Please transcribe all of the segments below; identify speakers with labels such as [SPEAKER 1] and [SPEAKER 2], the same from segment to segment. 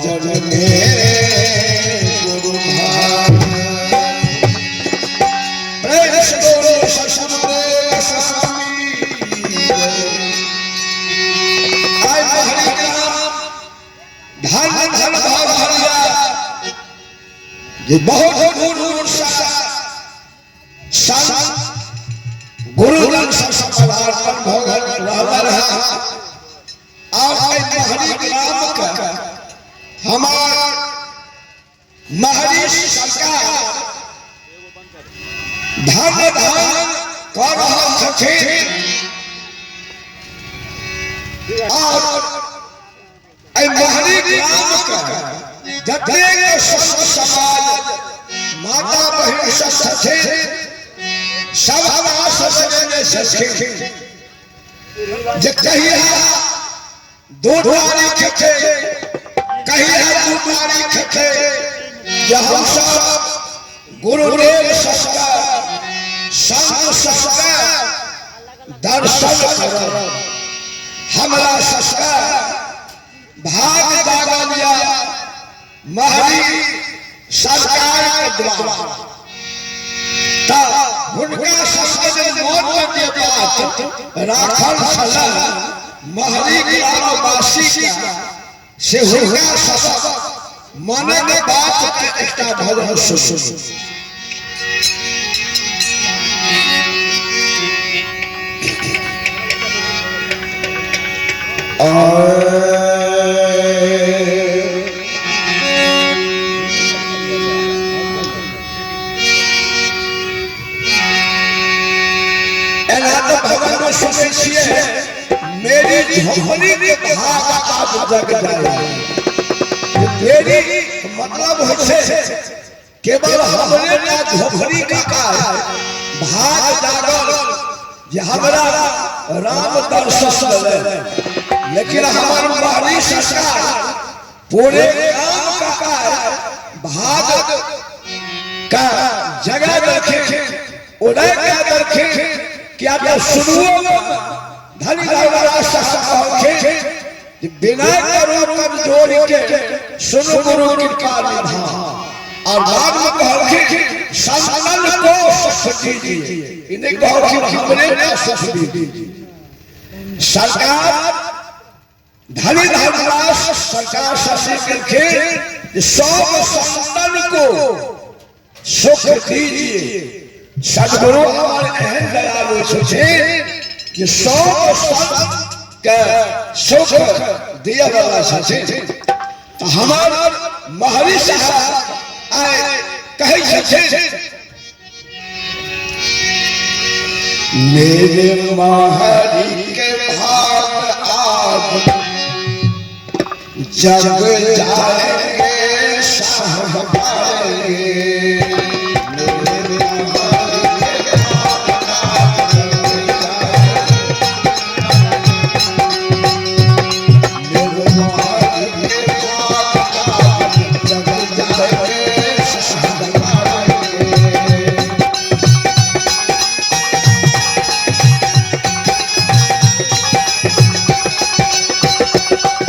[SPEAKER 1] भजन मेरे गुरु भाई। प्रेम से बोलो सतगुरुदेव स्वामी। आय महरी ग्राम धन धन भाव हरिया जे बहुत दूर दूर से संत गुरुजन सब पदार्पण भऽ रहल है। और एहि महरी ग्राम के हमार महरी सरकार धन धन कऽ रहल छथिन। और एहि महरी ग्राम के जतेक संत समाज माता बहिन सब छथिन सब आस लगेने छथिन जे कहिया 2 तारीख के, कहिया 2 तारीख के जे हम सब गुरुदेव सबके संत सबके दर्शन करब। हमरा सबके भाग जागल या महरी सरकार के द्वारा तऽ हुनका सबके जे मन में जे बात राखल छल महरी ग्रामवासी के, से हुनका सब मनक बात के एकटा भजन सुनू। एना तऽ भगवान में सुनै छियै मेरी झोली के भाग आज जग जाए। मेरी मतलब होइ छै केवल हमरे ना झोपड़ी का भाग जागल जे हमरा राम दर्शन देले, लेकिन हमार महरी सरकार पूरे गाम का भाग का जगह देखे उदय का देखे क्या तो सुनुओ धनी धनराज कहलखिन बिना करो कब जोड़ के सुनु गुरु कृपा निधान। और बाद में कहलखिन संतन को सुख दीजिए, इन्हें कहलखिन हमरे का सुख दीजिए। सरकार धनी धनराज सरकार शशि केलखिन सब संतन को सुख दीजिए। सदगुरु हमारे एहन दयालु छथिन जे सब संत के सुख दिया वाला छथिन। तऽ हमार महरी साहब आइ कहै छथिन मेरे महरी के भाग आज जग जाएंगे साहब आएंगे। मेरे महरी के भाग आज जग जाएंगे, मेरे महरी के भाग आज जग जाएंगे साहब आएंगे।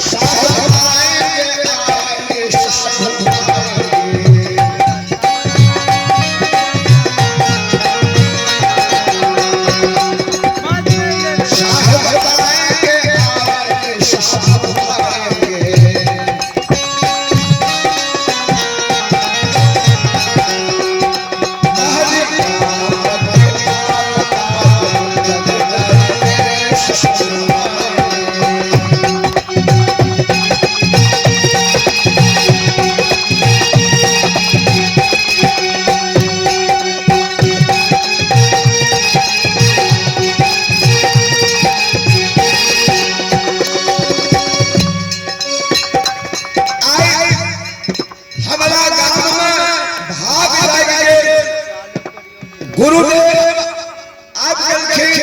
[SPEAKER 1] साहब आएंगे आएंगे साहब आएंगे। साहब आएंगे आएंगे साहब आएंगे। महरी ग्राम के भाग आज जग जाएंगे साहब आएंगे। आइ हमरा गाम में भाग लागि गेल, गुरुदेव आबि गेलखिन,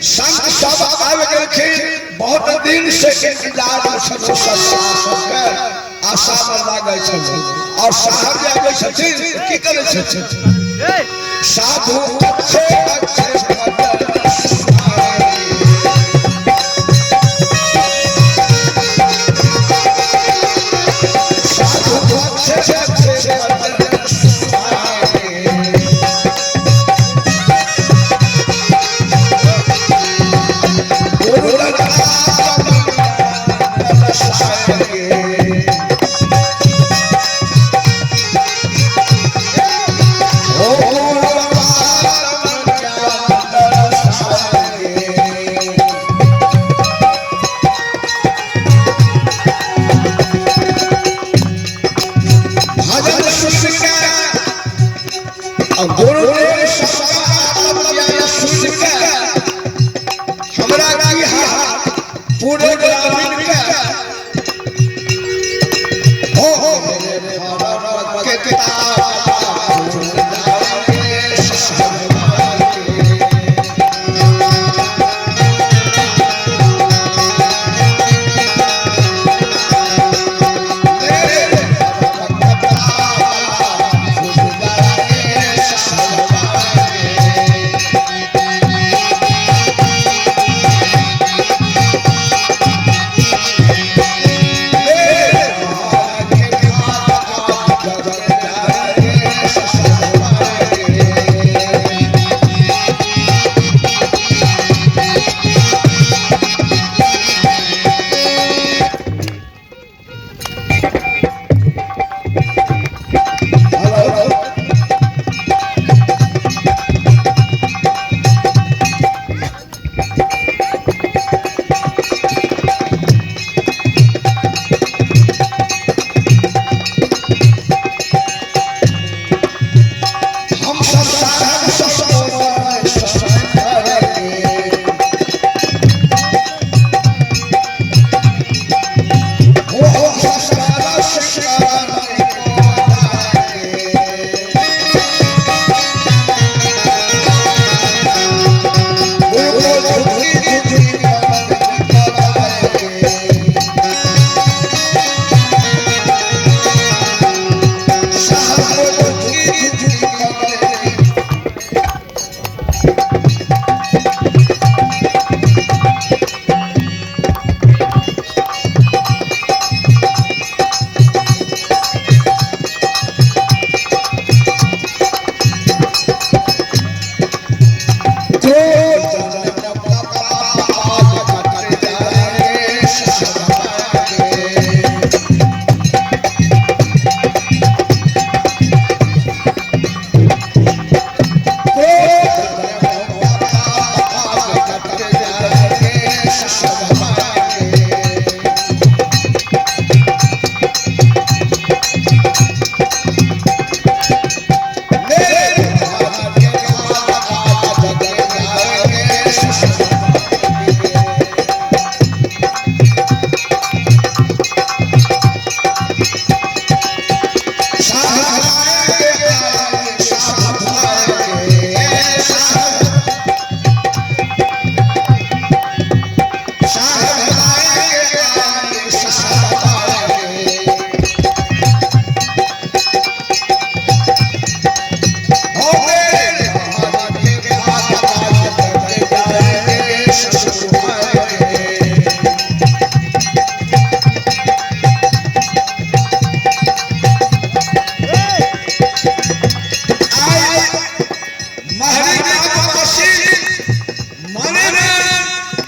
[SPEAKER 1] संत सब आबि गेलखिन। बहुत दिन से इंतजार छल सबके आशा में लागल छल। और साहब जे आबै छथिन की करै छथिन? साधु अच्छे अच्छे भजन सुनाए। पूरे ग्रामीण के हो हो मेरे भरम के ताला छूट जाएंगे साहब के। मेरे भरम के ताला छूट जाएंगे साहब के। हम सब साहब सब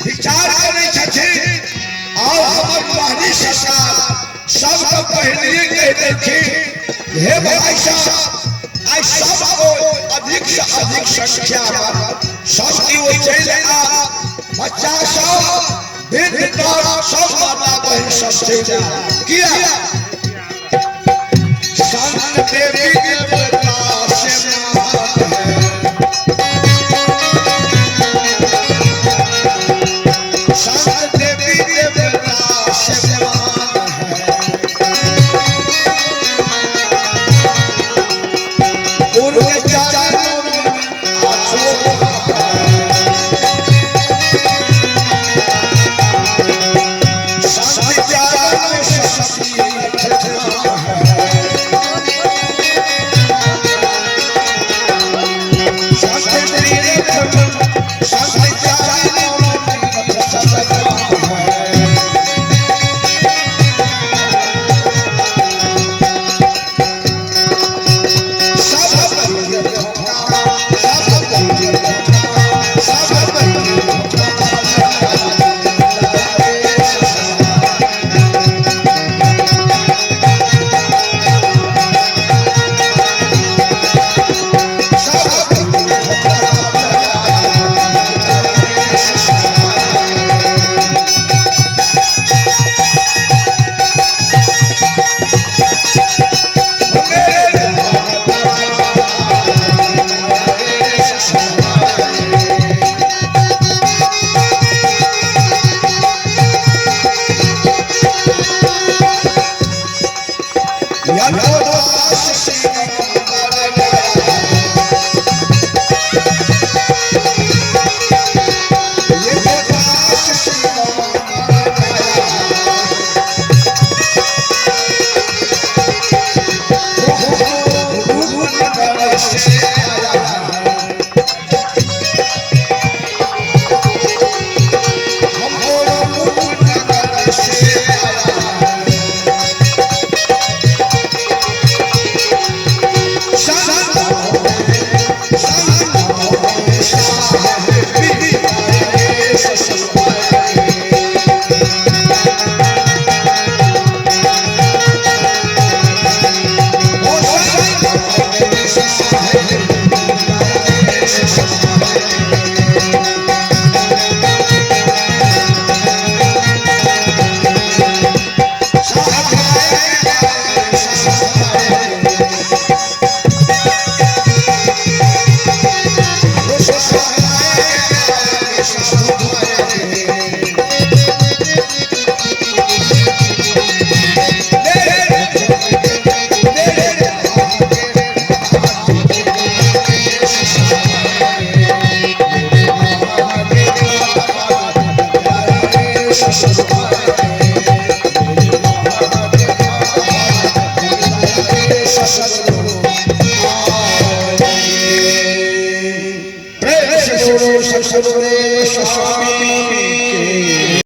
[SPEAKER 1] विचार करै छथिन और हमर पहली सरकार सबके पहले कहि देलखिन, हे भाई साहब, आइ सब अधिक से अधिक संख्या में सब केओ चलि आ, बच्चा सब, वृद्ध तक सब माता बहिन सब चलि आ। किया संत देवी देवता से महान है, संत देवी देवता से महान है, उनके चरणों में आशोभा है। संत चरणों से सबकी रचना है। सतगुरु आएंगे। प्रेम से बोलो सतगुरुदेव स्वामी।